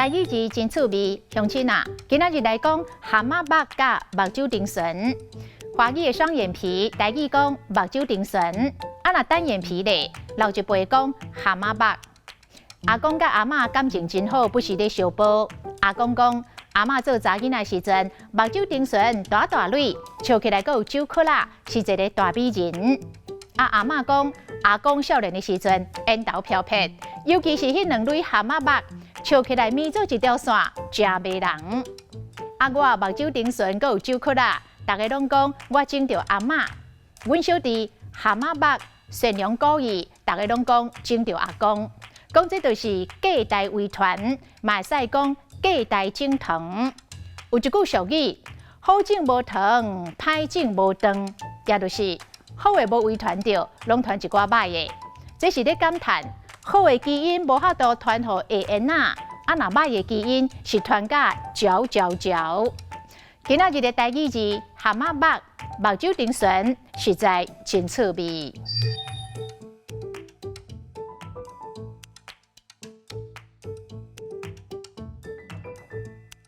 台語字真趣味，鄉親啊，今仔日來講蚶仔肉佮目睭丁唇。華語的雙眼皮，台語講目睭丁唇，啊若單眼皮咧，老一輩講蚶仔肉。阿公佮阿嬤感情真好，不時咧相報。阿公講，阿嬤做查囡仔時陣，目睭丁唇大大蕊，笑起來閣有酒殼仔，是一个大美人。啊，阿嬤講，阿公少年的時陣，煙頭飄撇，尤其是彼兩蕊蚶仔肉，笑起來瞇做一條線，誠迷人。啊，我目睭丁唇閣有酒殼仔，逐家攏講我種著阿嬤。阮小弟蚶仔肉善良古意，逐家攏講種著阿公。講這就是隔代遺傳，嘛會使講隔代種糖。有一句俗語：好種無糖，歹種無斷，也就是好的無遺傳著，攏傳一寡歹的。這是咧感嘆，好的基因無法度傳予下囡仔，啊若歹的基因是傳甲嚼嚼嚼。今仔日的台語字蚶仔肉，目睭丁唇，實在真趣味。